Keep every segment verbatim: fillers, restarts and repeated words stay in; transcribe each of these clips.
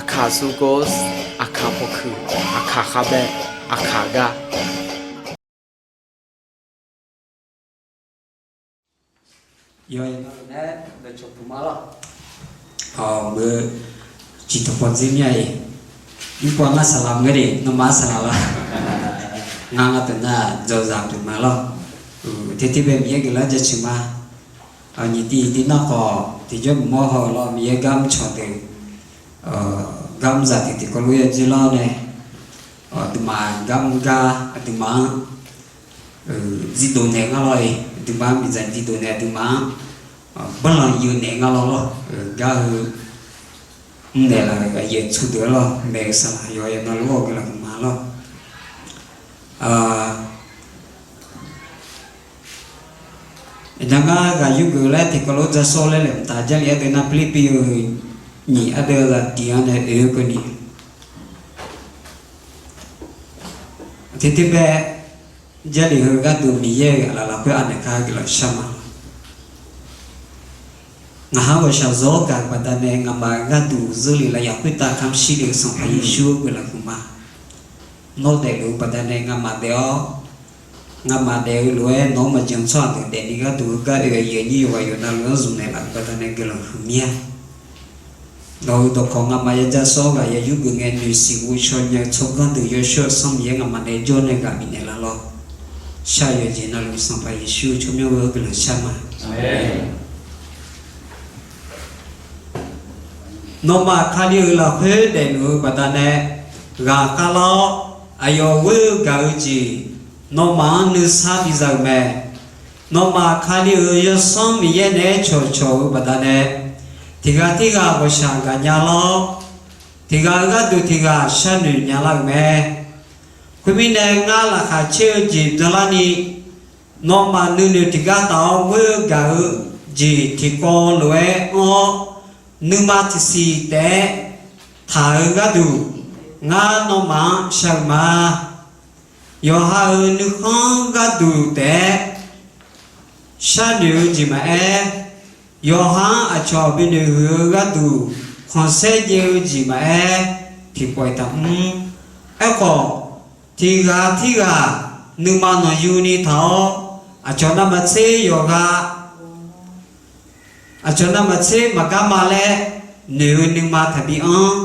Aqkaq surgor, aqkaq pawkuiq, aqkaq khavbae, aqkaq gar. Yawqha-euq nae dawqcawq puq ma lawr. Awq, meuq ciqtanq pawdzer mya-iq, irpav ngar saqlaq maqngeur de, nawmaf-anr saqlaq lawr. Ngar ngar deuq nar dzawzaq puq ma lawr. Teutirbae Miqyaer guiqlanq jaceuq ma. Nyiq tiv tiv nar khawf tiqjawr mq mawr haw-eu lawr, Miqyaer gar mrcawq deuq gar mrzaq tiqtiq kawv lof yadzoer lar-awr nae, aqduimaf gar mr gar aqduimaf-anr zifdov naeq ngar lawr-e, aqduimaf-anr miqdzaq zifdov naeq aqduimaf-anr banqlanq yuf naeq ngar lawr lawr. Gar heu mrnaeq laf-euq aqyuif aqtsu deuq-anr lawr, maeq-eu saqlaq yawqha yawqha navluf-awr guiqlanq huiqma lawr. Iqnan ngar ghaq yurgeuf laer tiqkawv lof-aer dzar sawr laer laeqhmq taf Jarlif ardeuv nar Pirlirpiv-euq nyiq ardeuv ghaqdiq-anr nae oe-eu keuvni, teutirbae Jarlif heu gharduq Miqyaer-euq aqlaf lafkhoer anaeq kar guiqlanq shar ma. Ngaq ha ghawqshaq zawr gaq-eu baqdanae ngamaf-euq gharduq zeurlef lafyaq khoertav kamq shir le-eu Sanqpaq Yeqsur-eu guiqlanq huiqma. Nawr daefluf-eu baqdanae ngamaf daef-awr, ngamaf daef-eu lof-aer nawq-anr maqjan tsawrhaq deuq daefni gharduq heugar oe-eu aqyuif aqnyir yawqghaq yawqha navluf-anr zmq naeqlaf-euq baqdanae guiqlanq huiqmya. Nawq-euq dawqkawq ngamaf ya dzar sawr ghaq ya yurgeuf ngae noeqsiq ghovshaw nya-eu tsawrganr deuq Yawshawr-eu Sanr Miqyaer ngamaf nae jawr nae ghaq bifnaeq laf lawr. Shar-eu yawqjeq navluf Sanqpaq Yeqsur tsawrmyanr ghoe-awr guiqlanq shar ma. Nawmaf Kali-euq lafkhoer daefluf-eu baqdanae ghaqkhav lar-awr, aqyawf ghoer-eu gaq-eu jeq nawmaf-anr nuisar biza-euq mae. Nawmaf Kali-euq Yawsanr Miqyaer naeq-aer cawqcawq-eu baqdanae, tiq ghaq tirghaq ghawqshaq gaqnya lar-awr, tiq ghaq-euq gharduq tiq ghaq sharnoeq nya lar-euq mae. Khoermirnae, ngar laqkhaq caer-eu jeq byanlarni, nawmaf nuinoeq tiqgar taf-awr ghoer-eu gaq-eu jeq tiqkawv lof-aer anr-awr, nuima tiqsiq taef-aer taq-eu gharduq, ngar nawmaf-anr shar-eu ma. Yawqha-euq nuikhanr gharduq taef-aer sharnoeq-eu jeq maqaer, yawqha-anr aqcawq binoeq huiq-eu gharduq khanqsaer jaev-eu jeq maqaer, tiqpawf-iq taqmr. Aerkhawf, tiq ghaq tirghaq nuima nanqyuni taq-awr, aqcawq navmaqtser yawqghaq aqcawq navmaqtser maqgar ma laer noeq-eu nuima taqbi anr.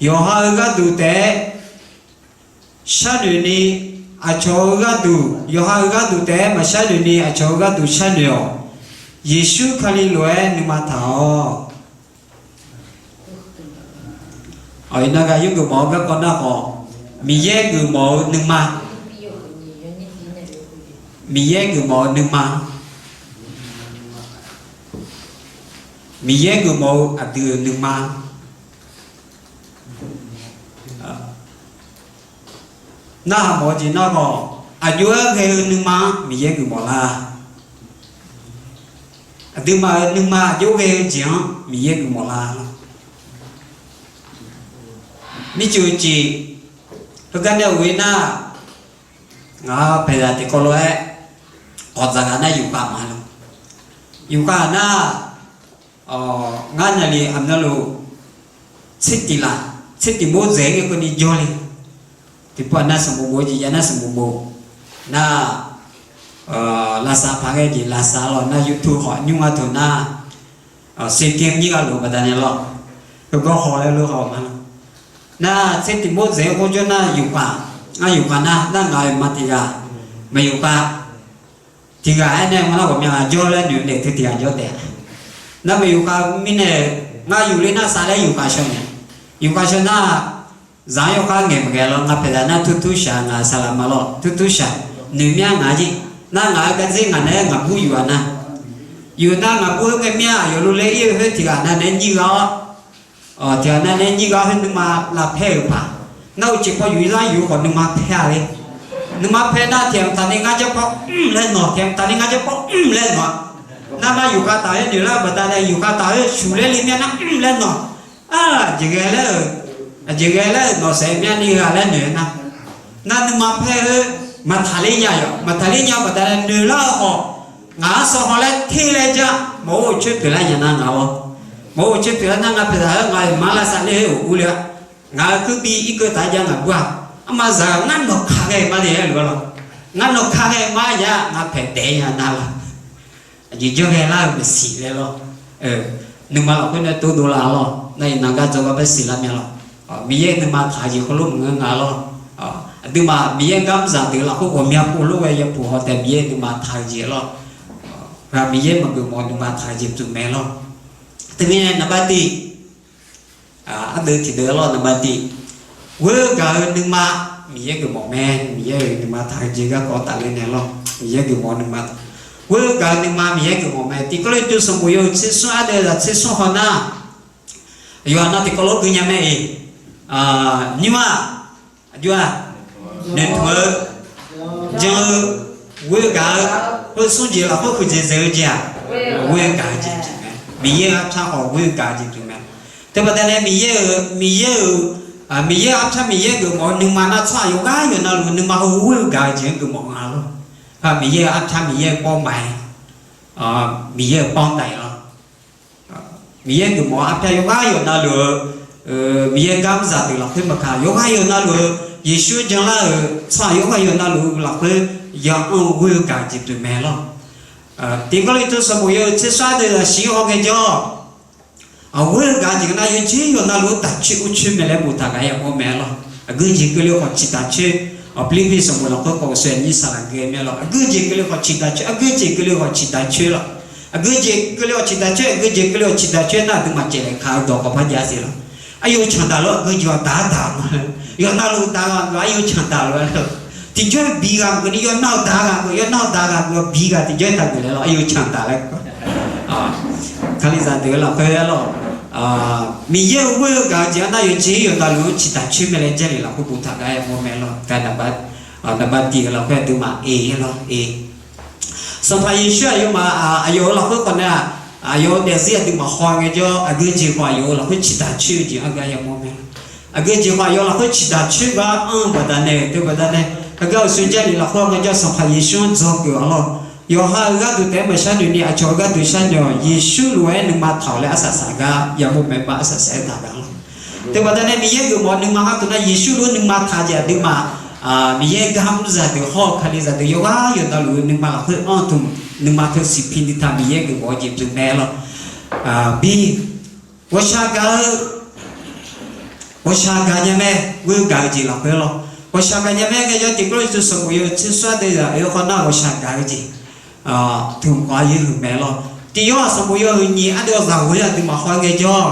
Yawqha-euq gharduq taef-aer sharnoeq ni, aqcawq-eu gharduq, yawqha-euq gharduq taef-aer maqsharnoeq ni, aqcawq-eu gharduq sharnoeq-awq. Yeqsur Kali lof-aer nuima taq-awq. Iqnan ghaq yurgeuf mawf-eu garkawv nar khawf, Miqyaer geufmawf-eu nuima, Miqyaer geufmawf-eu nuima, Miqyaer geufmawf-eu aqdui-euq nuima. Narhaq mawf-eu jeq nar khawf, aqjox-aer ghae-eu nuima-anr Miqyaer geufmawf lar. Aqduimaf-euq nuima aqjox ghae-eu jeq-anr Miqyaer geufmawf lar. Mircuf-eu jeq heugar nae of-eu nar, ngaq-euq paeqzaq tiqkawv lof-aer khawf dzaqghaq nar yufkhav ma lor. Yufkhav nar, ngar naqli aqmyanluf tser tiq laf, tser tiq mawr dzaeq-aer ngae keuvni jawrle. Tiqpov-aq nar sanqbof bof-eu jeq jav nar sanqbof bof nar, lavsav paq ghae jeq lavsav lawr nar YouTube khawf nymr nga teu nar, seuqkyaer nyir gha lof-eu baqdanae lawr, heugawr haw laer lof haw ma lor. Nar tser tiq mawr dzaeq-aer ghawrjawr nar yufkhav, ngar yufkhav nar, nar ngaq-euq ma tiq ghaq, maqyufkhav tiq ghaq aernae ma nar ghawqmya ghaq jawr laer noeq-eu naeq teu tiq ghaq jawr taef-a. Nar maqyufkhav mirnae, ngar yufler nar sav laer yufkhav shaw naeq, yufkhav shaw nar, zaq-anr yawkhav ngaeq maqghae lor, ngar paeqzaq nar tur tur shaq, ngaq saqlaq ma lor tur tur shaq, noeq mya ngaq jir. Nar ngaq-euq gardzer ngaq naeq-aer ngaqbur yuf-a nar, yuf nar ngaqbur-aer ngae mya aqyawf luf ler ir-eu khoer tiq ghaq nav naeq-aer nyir gha-awr, tiq ghaq nav naeq-aer nyir gha khoer nuima lavpaer-euq paq. Nar uqcif paw yuf ir lar yuf-eu khawf nuima paer-a le. Nuima paer nar tiq ghaq taqni ngar jarpawr mr laer nawq, tiq ghaq taqni ngar jarpawr mr laer nawq-a. Nar ngar yufkhav taq-aer noeq lar-eu baqdanae yufkhav taq-aer shuq laer le mya nar mr laer nawq. Aqjeq ghae laer-euq, aqjeq ghae laer-euq nawq saef mya ni ghaq laer noeq-aer nar, nar nuima paer-eu maqtaqler nya yawq, maqtaqler nya-eu baqdanae noeq lar-eu khawf, ngaq-anr sawr haw laer ter laer jar maqor-eu coer pyeuflar nya nar ngaq-awr Hawr-eu tser pyeuf-aer nar nga pyaeqzaq-aer ngaq-euq maq lavsav ler-eu urler-a. Ngaq-euq kuirbi irkeuv taf-aer jav ngaq bur-aq, armaf zaq-euq ngar nawq ka ghae ma de-aer lof-aer lawr. Ngar nawq ka ghae ma ya ngaq paeq daef-aer nya nar lawr. Aqjeq janr ghae lar-eu maqsiq laer lawr. Nuima lafkhoer nae tov dovlar lawr. Nar iqnan gar dzawgar bae siqlar mya lawr. Miqyaer-euq nuima taq-eu jeq heulof maqngeur nga lawr. Aqduimaf Miqyaer-euq garmr zaqdeuq lafkhoer ghawqmya pov lof ghae yapuq haw taef Miqyaer-euq nuima taq-eu jeq lawr. Ghaq Miqyaer maqgeuf mawf-eu nuima taq-eu jeq pyeuf mae lawr. Teumirnae naqbar tiq, ardeuv tiqdeuv lawr naqbar tiq, ghoer-eu gaq-eu nuima Miqyaer geufmawf mae. Miqyaer-euq nuima taq-eu jeq garkawv tafler nae lawr. Miqyaer geufmawf-eu nuima, ghoer-eu gaq-eu nuima Miqyaer geufmawf mae. Tiq Gawrliqtu sanqbof yawhuiq tsersmr ardeuv zaq tsersmr haw nar, yawqha nar tiqkawv lof gui nya mae-iq, nymr-aq, aqjox-aq, noeqtmq-eu, jan-eu, ghoer-eu gaq-eu, khoer smr jeq lafkhoer huiqdzaeq dzaeq-eu jeq-aq, ghoer-eu gaq-eu jeq pyeuf mae. Miqyaer-euq arpyar khawf ghoer-eu gaq-eu jeq pyeuf mae. Teubaqda nae Miqyaer-euq, Miqyaer-euq, Miqyaer-euq arpyar Miqyaer geufmawf-eu nuima nar tsawrhaq yawqghaq yawqnavluf nuima heu ghoer-eu gaq-eu jeq-anr geufmawf nga lawr. Miqyaer-euq arpyar Miqyaer-euq pawr maqaer, Miqyaer-euq pawr taef lawr. Miqyaer geufmawf-eu arpyar yawqghaq yawqnavluf-eu, Miqyaer garmr zaqdeuq lafkhoer maqkaq yawqghaq yawqnavluf-eu, Yeqsur janlar-euq tsawrhaq yawqghaq yawqnavluf-eu lafkhoer ya anr-eu ghoer-eu gaq-eu jeq pyeuf mae lawr. Tiq Gawrliqtu sanqbof yawhuiq tsersmr ardeuv zaq shir haw ngaejawr, ghoer-eu gaq-eu jeq nar yawjeq yawqnavluf-eu taqcoer urcoer mae laer boftaq gaq-aer yamawr mae lawr. Aqgeu jeq keuvle khawf ciqtaq coer, Pirlirpiv sanqbof lafkhoer khawf uqshoe nyir saqlaq ghae mae lawr. Aqgeu jeq keuvle khawf ciqtaq coer, aqgeu jeq keuvle khawf ciqtaq coer lawr. Aqgeu jeq keuvle khawf ciqtaq coer, aqgeu jeq keuvle khawf ciqtaq coer nar aqduimaf caevlaeq kaq-eu dawq khawf par jav siq lawr. Aqyawf canq daq lawr, aqgeu jeq-awq daq daq ma. Yawqnavluf daq ghaq geuf aqyawf canq daq lof-aer lawr. Tiqjawr bi ghaq geuf ni yawqnar-awq daq ghaq geuf, yawqnar-awq daq ghaq geuf-awq bi ghaq tiqjawr taq geuf laer lawr, aqyawf canq daq laer. Kalizaq deuq-eu lafkhoer-aer lawr, Miqyaer-euq ghoer-eu gaq-eu jeq-anr nar yawjeq yawqnavluf-anr ciqtaq coer mae laer Jarlif lafkhoer boftaq gaq-aer yamawr mae lawr. Naqbar tiq-eu lafkhoer aqduimaf e-aer lawr e. Sanqpaq Yeqsur aqyawfmaf aqyawf-euq lafkhoer khawf nae-aq, aqyawf-euq daefzir aqduimaf haw ngaejawr aqgeu jeq khawf aqyawf-euq lafkhoer ciqtaq coer-eu jeq-anr gaq-aer yamawr mae. Aqgeu jeq khawf aqyawf lafkhoer ciqtaq coer gar anr-eu baqdanae teubaqdanae, heugar uqshoe Jarlif lafkhoer ngaejawr Sanqpaq Yeqsur-anr dzawgeuf-awq lawr. Yawqha-euq gharduq taef-aer maqshar noeq ni aqcawq-euq gharduq sharnoeq-awq. Yeqsur lof-aer nuima taq-awq laer arsaq saq gar yamawr mae, arsaq saq-aer daq gaq lawr. Teubaqdanae Miqyaer geufmawf-eu nuima ngar teu nar Yeqsur lof-aer nuima taq jeq aqduimaf, Miqyaer gar mr zaqdeuq hawr-eu Kalizaq deuq yawqghaq yawqnavluf-eu nuima lafkhoer anr-eu tmq, nuima teu siqpi ni taq Miqyaer geufmawf-eu jeq pyeuf mae lawr. Bi, ghawqshaq gaq-eu, ghawqshaq gaq nya mae, ghoer gaq-eu jeq lafkhoer lawr. Ghawqshaq gaq nya mae ngaejawr tiq Gawrliqtu sanqbof yawhuiq tsersmr ardeuv zaq oeq-awr khawf nar ghawqshaq gaq-eu jeq tmq khawf-aer yaerhuiq mae lawr. Tiq Yawrhaq sanqbof yawhuiq nyiq ardeuv-awr zaq ghoer-eu aqduimaf haw-aer ngaejawr,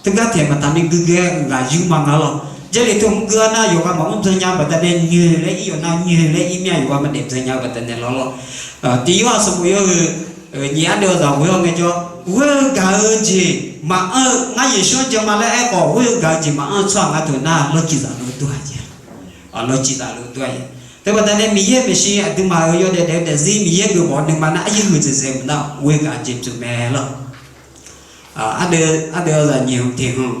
teugar taeq maqtaq ni guiqgeu-aer ghaq yur ma nga lawr. Jarlif teu mr geu-awr nar yawqghaq maqmr byan nya-eu baqdanae nyoeq laer ir yawf nar nyoeq laer ir mir-a yawqghaq maqdaef byan nya-eu baqdanae lawr lawr. Tiq Yawrhaq sanqbof yawhuiq nyiq ardeuv-awr zaq ghoer-awr ngaejawr, ghoer-eu gaq-eu jeq maqanr-eu ngar Yeqsur-anr jan ma laer aerkhawf ghoer-eu gaq-eu jeq maqanr-eu tsawrhaq ngar teu nar lawrciq zaf lof dur-a jeq. Lawrciq zaf lof dur-a jeq. Teubaqdanae Miqyaer maeqshi aqduimaf-euq yawdaef daef-eu daefzir Miqyaer geufmawf-eu nuima nar aryaer huiqdzaeq dzaeq mq nar ghoer gaq-eu jeq pyeuf mae lawr. Ardeuv-awr zaq nyiq hmq tiq hmq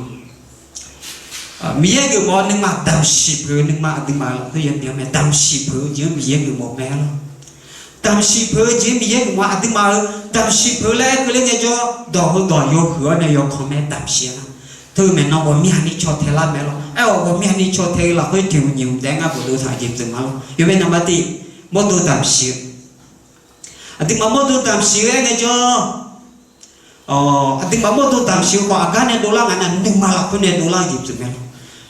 Miqyaer geufmawf-eu nuima damqsiq peuq-eu nuima aqduimaf lafkhoer yabyan mae. Damqsiq peuq-eu jeq-anr Miqyaer geufmawf mae lawr. Damqsiq peuq-eu jeq-anr Miqyaer geufmawf aqduimaf-euq damqsiq peuq-eu laer aer keuvle ngaejawr dawq heudawq yawhuiq-awr nae yawkanq mae damqsiq-a. Teu maeqnan ghawqmyani caw tae lar mae lawr. Aer-awq ghawqmyani caw tae-eu lafkhoer tiq hmq nyiq hmq taef-aer ngar bofdov taq-eu jeq pyeuf ma lawr. Yawbae naqba tiq, mawrdo damqsiq-eu. Aqduimaf mawrdo damqsiq-eu aer ngaejawr, aqduimaf mawrdo damqsiq-eu khawf aqgar nae dovlar ngaq nar nuima lafkhoer nae dovlar-eu jeq pyeuf mae lawr.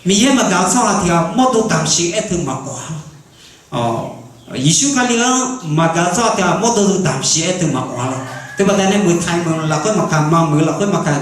Miqyaer maqgaq-eu tsawrhaq tiq ghaq mawrdo damqsiq-eu aer teu maqawq-a lawr. Yeqsur Kali-anr maqgaq-eu tsawrhaq tiq ghaq mawrdo damqsiq-eu aer teu maqawq-a lawr. Teubaqdanae meuq taq-iq meuq lafkhoer maqkaq ma meuq lafkhoer maqkaq,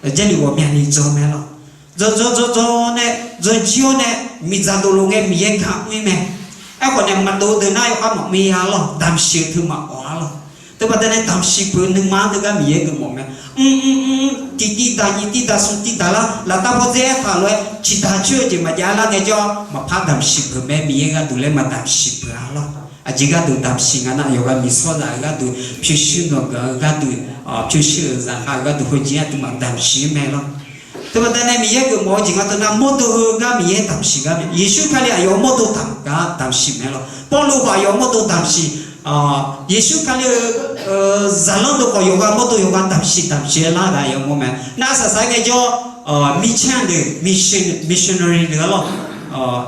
Jarlif ghawqmyani dzaw mae lawr. Dzaw dzaw dzaw dzaw nae, dzaw jir-awr nae, miqdzaq dovlof ngae Miqyaer gaq mr-ir mae. Aerkhawf nae maqdov deuq nar yawkhav maqmr-ir-a lawr, damqsiq-eu teu maqawq-a lawr. Teubaqdanae damqsiq peuq-eu nuima-anr teugar Miqyaer geufmawf mae. Mr mr mr, tiq tiv daq nyiq tiv daq smq tiv daq lar, laftav pawdzer aertaq lof-aer ciqdaq coer-eu jeq maqjav lar ngaejawr maqpar damqsiq peuq mae. Miqyaer gharduq laer maqdamqsiq peuq-a lawr. Aqjeq gharduq damqsiq nga nar yawqghaq miqsawrzaq-eu gharduq, pyurshuir nawqgaq-eu gharduq, pyurshuir-euq zaqkhav-eu gharduq heujir aqduimaf damqsiq-ir mae lawr. Teubaqdanae Miqyaer geufmawf-eu jeq nga teu nar mawrdo heu gar Miqyaer damqsiq gar mae. Yeqsur Kali aqyawf-euq mawrdo damq gar damqsiq mae lawr. Pawrluv khawf aqyawf-euq mawrdo damqsiq, Yeqsur Kali-eu zaqlanr deuq khawf yawqghaq mawrdo yawqghaq damqsiq damqsiq-aer lar gaq yamawr mae. Nar saqsaq-aer ngaejawr, mirtsanr deuq, missionary deuq-a lawr,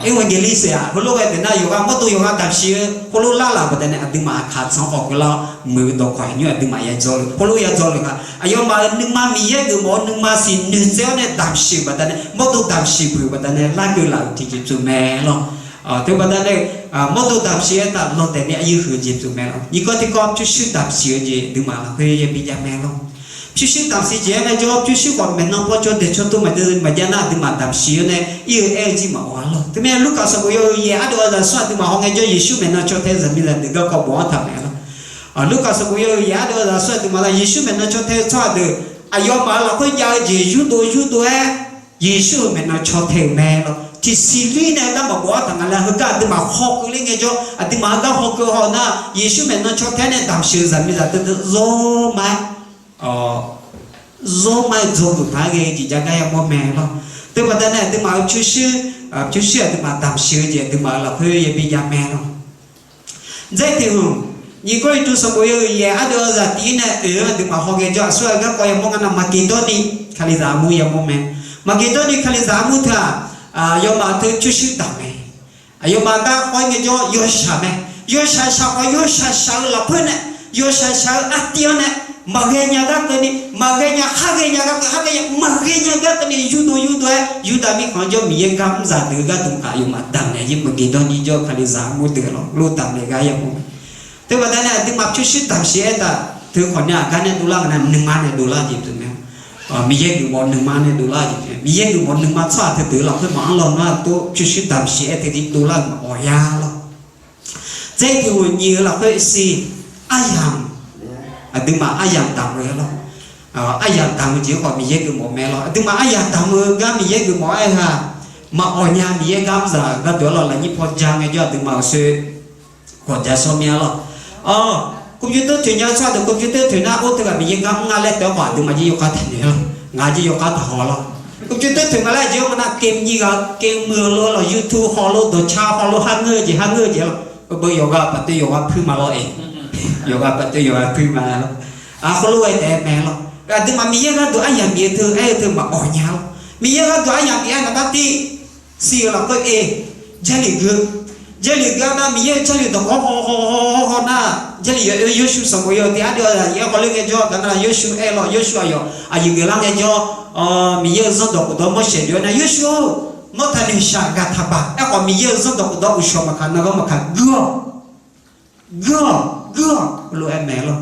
evangelist-aq heulof ghae deuq nar yawqghaq mawrdo yawqghaq damqsiq-eu khoerlof lar laf baqdanae aqduimaf aqkaq tsanr khawf keuvlar-awr muiq-eu dawqkawq haqnymr aqduimaf ya dzaw le, khoerlof ya dzaw le khaq. Aqyawfmaf-euq nuima Miqyaer geufmawf-eu nuima siqnoeq tsaev-awr nae damqsiq-euq baqdanae mawrdo damqsiq buq-euq baqdanae larkeuv laf-euq tiqjeq pyeuf mae lawr. Teubaqdanae mawrdo damqsiq-aer taf landaeq ni aqyuif huiq-eu jeq pyeuf mae lawr. Nyiq kawv tiqkawv pyurshuir damqsiq-eu jeq aqduimaf lafkhoer yabi jav mae lawr. Pyurshuir damqsiq jeq-aer ngaejawr pyurshuir khawf maeqnan paw cawv daeq cawv tov maqjav maqjav nar aqduimaf damqsiq-awr nae ir-eu aer-eu jir maqawq-a lawr. Teumirnae Lurkaf sanqbof yawhuiq yaeq ardov-eu zaqsur aqduimaf haw ngaejawr Yeqsur maeqnan caw tae-eu zaqmiqzaq deuq garkawv bof-anr taq mae lawr. Lurkaf sanqbof yawhuiq yaeq ardov-eu zaqsur aqduimaf nar Yeqsur maeqnan caw tae-eu tsawrhaq deuq aqyawfmaf-euq lafkhoer jav-eu jeq yurdov yurdov-aer Yeqsur-euq maeqnan caw tae-euq mae lawr. Tiqsiq lir nae gar maqbof-anr taq nga laer heugar aqduimaf hawkeuv ler ngaejawr aqduimaf-anr gar hawkeuv haw nar Yeqsur maeqnan caw tae-aer nae damqsiq-eu zaqmiqzaq teudeuq zawr ma-aer, zawr ma-aer dzawgeuf paq-aer ghae-eu jeq jav gar yamawr mae lawr. Teubaqdanae aqduimaf-euq pyurshuir, pyurshuir aqduimaf damqsiq-eu jeq aqduimaf-euq lafkhoer yabi jav mae lawr. Dzaer tiq hmq, nyiq Gawrliqtu sanqbof yawhuiq yaeq ardov-eu zaqtiq-ir nae oeq-anr aqduimaf haw ngaejawr aqsur-aer garkawv yamawr nga nar Maqgeqdawrni kalizaq armur yamawr mae. Maqgeqdawrni kalizaq armur teu-aq, aqyawfmaf teu pyurshuir damq mae. Aqyawfmaf gar kawv-ir ngaejawr yawshaq mae. Yawshaq shaq khawf yawshaq shaq-eu lafkhoer nae, yawshaq shaq-eu artiv-anr nae maqghae nya gar keuvni, maqghae nya khar ghae nya gar keuv, khar ghae nya maqghae nya gar keuvni yurdov yurdov-aer Yurdav mirkhanq-anr jawr Miqyaer gar mrzaq deuq-eu gharduq khaq aqyawfmaf damq naeq-ir Maqgeqdawrni jawr kalizaq armur deuq lawr lor damq naeq gar yamawr mae. Teubaqdanae aqduimaf pyurshuir damqsiq-aer taf teu khawf nae aqgar nae dovlar nga nar nuima nae dovlar jeq pyeuf mae. Miqyaer geufmawf-eu nuima nae dovlar jeq pyeuf mae. Miqyaer geufmawf-eu nuima tsawrhaq teudeuq-eu lafkhoer maqanr lawnmr-aq tov pyurshuir damqsiq-aer teu jir dovlar-euq maqawq ya lawr. Dzaer tiq hmq, nyiq-eu lafkhoer siq, aryamq, aqduimaf aryamq damq-eu lawr. Aryamq damq-eu jeq-anr khawf Miqyaer geufmawf mae lawr. Aqduimaf aryamq damq-eu gar Miqyaer geufmawf-aer heu-aq, maqawq nya Miqyaer gar mrzaq-euq gharduq-aer lawr. Lafnyir paw ja ngaejawr aqduimaf-euq soer gawq ja shawr mir-a lawr. Computer toeq nya-eu tsawrhaq deuq computer toeq nar or teughaq Miqyaer gar mr nga laer taef-aer khawf aqduimaf jir yawkhav taqnoeq lawr. Ngaq jir yawkhav taqhaw lawr. Computer toeq nga laer jeq-anr ma nar game nyiq ghaq game muiq-eu lor lawr, YouTube haw lor, dawqcar haw lor, har ngeur-eu jeq har ngeur-eu jeq lawr. Beu yawqghaq baqdoe yawqghaq puir ma lawr-e. Yawqghaq baqdoe yawqghaq puir ma lawr. Khoerlof-aer taef-aer mae lawr. Aqduimaf Miqyaer gharduq aryamq bif-eu teu aer-eu teu maqawq nya lawr. Miqyaer gharduq aryamq bif-aer naqbar tiv siq-euq lafkhoer-e, Jarlif gui-eu, Jarlif gui-a nar Miqyaer-euq Jarlif dawqkawq haw haw haw haw nar, Jarlif yawoer Yorsuv sanqbof yawhuiq tiq ardov-eu zaqyif-aer khawf ler ngaejawr gaq nar Yorsuv aer lawr, Yorsuv aqyawf aqyuif geuflar ngaejawr, Miqyaer-euq zanrdawq khofdawq-anr Morseq jov-aer nar Yorsuv-or, nawr taqnoeq shaq ghaq taqbaq. Aerkhawf Miqyaer-euq zanrdawq khofdawq uqshawq maqkaq navghawr maqkaq guir-awq. Guir-awq, guir-awq, lof-aer mae lawr.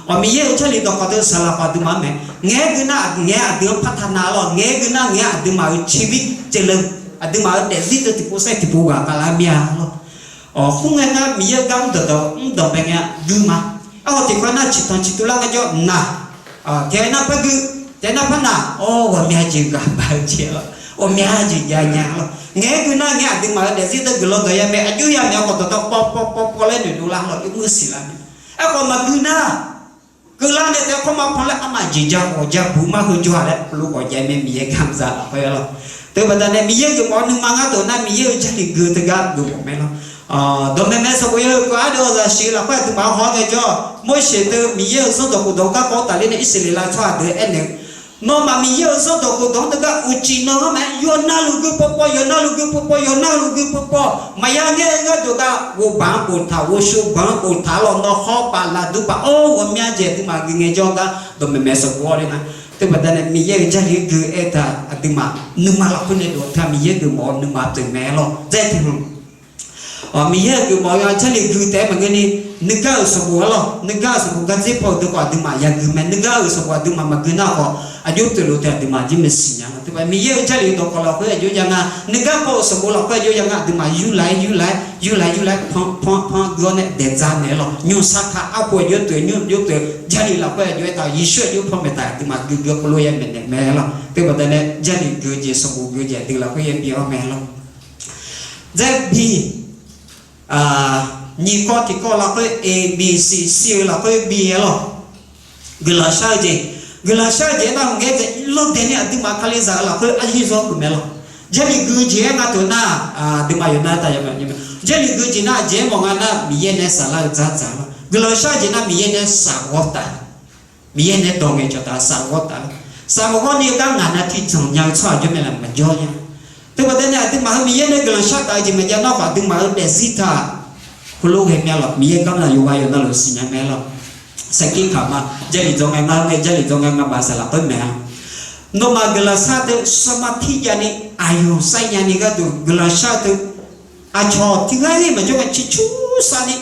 Awq, Miqyaer-euq Jarlif dawqkawq teu saqlaq khawf aqduimaf-anr mae. Ngaeq-aer gui nar ngaeq-aer aqdui-anr partaq na lawr, ngaeq-aer gui nar ngaeq-aer aqduimaf-euq ciqvi ceqleq, aqduimaf-euq daefzir teu tiqpov saer tiqpov ghaq khavlar mir-a lawr. Awq, khoerngae nar Miqyaer-euq gar mr dawqdawq mr dawq bae ngae gui ma. Aerkhawf tiqkawv nar ciqtanq ciqtuv lar ngaejawr naq, taef-aer nar par gui, taef-aer nar par naq, awr, ghawqmya jeq ghaq baq-eu jeq lawr, ghawqmya jeq jav nya lawr. Ngaeq-aer gui nar ngaeq-aer aqduimaf-euq daefzir deuq guiqlanq dawq ya mae, aqjox ya maeq-eu khawf dawqdawq paw paw paw paw laer noeqdov lar lawr, irmr siq lar mae. Aerkhawf maqgui nar keuvlar nae taef-aer kawr ma pan laer armaf jeq ja khawf ja buq mar heu jawr-aq laer lof khawf jav mae, Miqyaer gar mrzaq lafkhoer lawr. Teubaqda nae Miqyaer geufmawf-eu nuima ngar dawq nar Miqyaer-euq Jarlif gui teugar geufmawf mae lawr. Dawqmaeq mae sanqbof yawhuiq kawv ardov-eu zaqsiq lafkhoer aqduimaf haw-awr ngaejawr, Morseq teu Miqyaer-euq zanrdawq khofdawq-anr garkawv taf ler nae Irsaqleqlav tsawrhaq deuq aernaeq, nawmaf Miqyaer-euq zanrdawq khofdawq-anr teugar uqcif nan-anr mae, yawqnavluf gui paw paw, yawqnavluf gui paw paw, yawqnavluf gui paw paw, maqya ngaer-eu gharduq gar ghovbaq-anr boftaq, ghovshoe baq-anr boftaq lawr, nawr hawr baf laf duq baf-awr ghawqmya jeq aqduimaf gui ngaejawr gar dawqmaeq mae sanqbof-awr ler nar, teubaqda nae Miqyaer-euq Jarlif-anr gui aertaq aqduimaf nuima lafkhoer nae dawq teu Miqyaer geufmawf-eu nuima pyeuf mae lawr. Dzaer tiq hmq, Miqyaer-euq geufmawf-eu Jarlif gui taef-aer maqngeur ni, nuigar-euq sanqbof-anr lawr, nuigar-euq sanqbof gardzer paw-eu deuq khawf aqduimaf yagui mae, nuigar-euq sanqbof aqduimaf maqgui nar khawf aqjox pyeuflof teu aqduimaf jir maqsiq nya lawr. Teubaqda Miqyaer-euq Jarlif dawqkawq lafkhoer aqjox ya nga, nuigar paw-euq sanqbof lafkhoer aqjox ya nga, aqduimaf yurlaf-aer yurlaf-aer yurlaf-aer yurlaf-aer pan pan pan gui-awr nae daeqdza naeq-aer lawr, nymrsar ka arhu aqjox pyeuf, nymr pyeuf, Jarlif lafkhoer aqjox aertaq Yeqsur aqjox panmaeq taq aqduimaf gui gui khoerlof-aer maeqnaeq mae lawr. Teubaqda nae Jarlif gui jeq sanqbof gui jeq aqdui lafkhoer yabi-awr mae lawr. Dzaer bi, nyiq kawv tiqkawv lafkhoer A B C C-eu lafkhoer bi-aer lawr. Guiqlanq shar-eu jeq, guiqlanq shar-eu jeq-aer nar ngae dzae lawr daeq ni aqduimaf Kalizaq-eu lafkhoer aryaer zawr huiq mae lawr. Jarlif gui jeq-aer nga teu nar, aqduimaf yawqnan taq yawqnan, Jarlif gui jeq nar aqjeq-aer mawf nga nar Miqyaer nae saflar-eu dzardzaq lawr. Guiqlanq shar-eu jeq nar Miqyaer nae shaq ghawr taf, Miqyaer nae dawq ngaeqcawq taf shaq ghawr taf-a. Shaq maqghawr ni-eu gar ngaq nav tiqdzanq nya-eu tsawrhaq jawr mae laf maqjawr nya. Teubaqda nae aqduimaf-euq Miqyaer nae guiqlanq shar taf-eu jeq maqjav nar khawf aqduimaf-euq daefzir taq heulof ghae mae lawq. Miqyaer garma yawqghaq yawqnavluf siqnya mae lawq. Sarkir kaq ma, Jarlif dzawr ngae ngar ngae, Jarlif dzawr ngae ngar baqsaq lafkhoer maeq-a. Nawmaf guiqlanq shar teu sawrma tirjav ni, aqyawf sav nya ni gharduq guiqlanq shar-eu teu, aqcawq tiqghaq-ir maqjawr ngae ciqcur sav ni,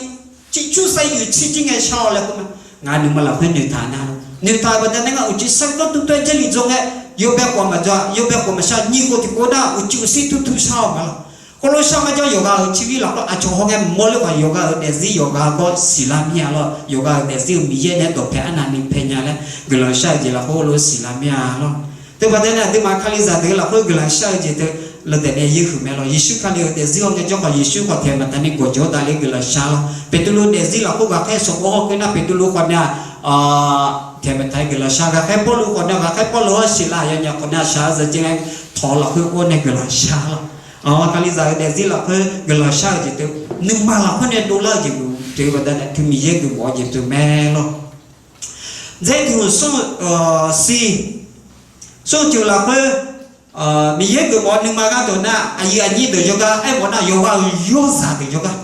ciqcur sav yuif tsir jir ngae shar-awq laer khoer ma. Ngaq nuima lafkhoer noeqtaq nar, noeqtaq-euq baqdanae ngar uqcif sarkir dawrduq dawr-aer Jarlif dzawr ngae, yawbae khawf maqjawr-a, yawbae khawf maqshar, nyiq khof tiqkhof nar uqcif uqsir turtur shar-awq ma lawq. Khoerlof shar ngar jawr yawqghaq-euq tsirgir lafkhoer aqcawq hawngae maqmawr ler khawf yawqghaq-euq daefzir yawqghaq gawr siqlar mir-a lawq. Yawqghaq-euq daefzir-euq Miqyaer nae dawqpae arnavni pae nya laer guiqlanq shar-eu jeq lafkhoer heulof siqlar mir-a lawq. Teubaqda nae aqduimaf Kalizaq deuq lafkhoer guiqlanq shar-eu jeq teu ladaef nae yeurhuiq mae lawq. Yeqsur Kali-euq daefzir hawngae jawr khawf Yeqsur khawf taeq maqtaq ni gawqjawq-awr davler guiqlanq shar lawq. Beqtuvluv daefzir lafkhoer ghaqkhaer sanqbof hawkeuv nar Beqtuvluv khawf nae taeq maqtaq-aer guiqlanq shar. Ghaqkhaer Pawrluv khawf nae, ghaqkhaer Pawrluv-anr siqlar aqyawfnyaf khawf nae shaq-eu zaqjeq ngae tawq lafkhoer or nae guiqlanq shar lawq. Kalizaq-euq daefzir lafkhoer guiqlanq shar-eu jeq teu, nuima lafkhoer nae dovlar-eu jeq teu baqdanae teu Miqyaer geufmawf-eu jeq teu mae lawq. Dzaerduq smr, smr tiq lafkhoer Miqyaer geufmawf-eu nuima gharduq nar aqyuif aqnyir deuq jawrgar aermawf nar yawqghaq-euq yawrzaq deuq jawrgar,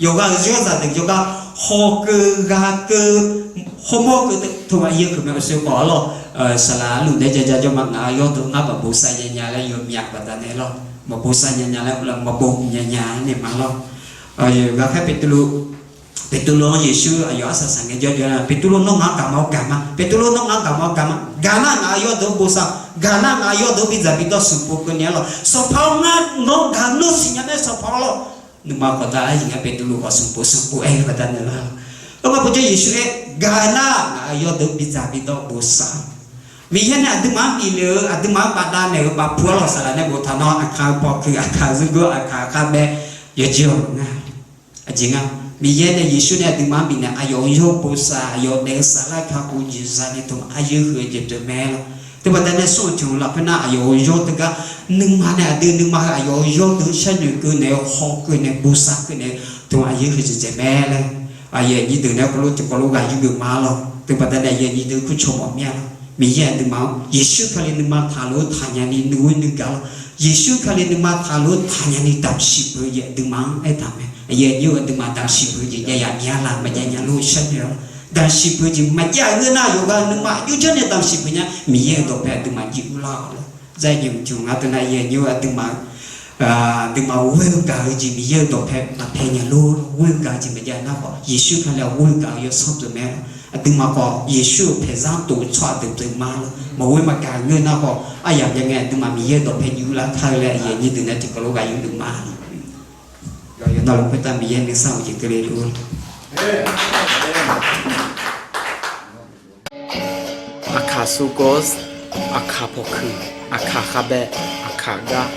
yawqghaq-euq yawrzaq deuq jawrgar hawkeuv ghaqkeuv hawmawr keuv teu tov-aer yaerkeuv mae. Uqshoe khawf-a lawq, saqlaq arluf nae jaja jawr ma ngaq-euq yawrdeuq ngar maqbosav nya nya laer yawmyaq baqdanae lawq, maqbosav nya nya laer maqbo nya nya-aer naeq ma lawq. Ghaqkhaer Beqtuvluv, Beqtuvluv-anr Yeqsur aqyawf arsaq saq ngae jawr jawr-a, Beqtuvluv nawr ngaq-anr gaqma-awr gaqma, Beqtuvluv nawr ngaq-anr gaqma-awr gaqma, gaqnar ngaq-euq yawrdeuq-anr bosav, gaqnar ngaq-euq yawrdeuq-anr bidzaq bidawr sanqbof keuvni-a lawq. Sanqpaq-awr ngar nawr gaq nawr siqnya nae sanqpaq-awr lawq. Nuima khawf dar-aer iq nga Beqtuvluv khawf sanqbof sanqbof aer-eu baqdanae lawq. Aer ngar pawjawr Yeqsur aer gaqnar ngaq-euq yawrdeuq-anr bidzaq bidawr bosav. Miqyaer nae aqduimaf-anr bifnaeq-eu aqduimaf-anr bafdav naeq-eu bafpu-a lawq. Saqlaq nae boftaq nawr aqkaq-eu pawkui, aqkaq-eu zurgor, aqkaq-eu kharbae yawqjeq-awq nga. Aqjeq nga, Miqyaer nae Yeqsur nae aqduimaf-anr bifnaeq aqyawf-euq yawr bosav, aqyawf naeq-eu saflar kakhof jeq zani tmq aryaer huiq-eu jeq pyeuf mae lawq. Teubaqda nae smr-eu tiq hmq lafkhoer nar aqyawf-euq yawr teugar nuima nae aqdui nuima heu aqyawf-euq yawrdeuq-anr sharnoeq keuv naeq-eu hawkeuv naeq bosav keuv naeq-eu tmq aryaer huiq jeq jeq mae laer aqyuif aqnyir deuq nae heulof tiqkawv lof ghaq yur geuf ma lawq. Teubaqda nae aqyuif aqnyir deuq kur cawmawf mir-a lawq. Miqyaer aqduimaf-anr Yeqsur Kali nuima taqlof-eu taqnya ni nuir nuigaq lawq. Yeqsur Kali nuima taqlof-eu taqnya ni damqsiq peuq-eu jeq aqduimaf-anr aertaq mae. Aqyuif aqnyir-eu aqduimaf damqsiq peuq-eu jeq jav yaf mya laf maqjav nya lor sharnoeq-awr, damqsiq peuq-eu jeq maqjav-euq ngeur nar yawqghaq nuima aqjox janr nae damqsiq peuq nya Miqyaer-euq dawqpae aqduimaf jeq urlar-awq lawq. Zar jeq mqcmq nga teu nar aqyuif aqnyir-eu aqduimaf aqduimaf ghoer-eu gaq-eu jeq Miqyaer-euq dawqpae maqpae nya lor. Ghoer-eu gaq-eu jeq maqjav nar khawf Yeqsur Kali-aq ghoer-eu gaq-eu yawsanr pyeuf mae lawq. Aqduimaf khawf Yeqsur-euq paeqzar tof-eu tsawrhaq deuq pyeuf ma lor. Maqghoer maqgaq ngeur nar khawf aryamq jav ngae aqduimaf Miqyaer-euq dawqpae jeq urlar kar-eu laer aqyuif aqnyir deuq nae tiqkawv lof ghaq yur geuf ma lor. Yawqnan luf khoertav Miqyaer nuisar-euq jeq keuvle luf-eu lawq. Aqkaq sukawv, aqkaq pawqkuiq, aqkaq khavbaev, aqkaq gar,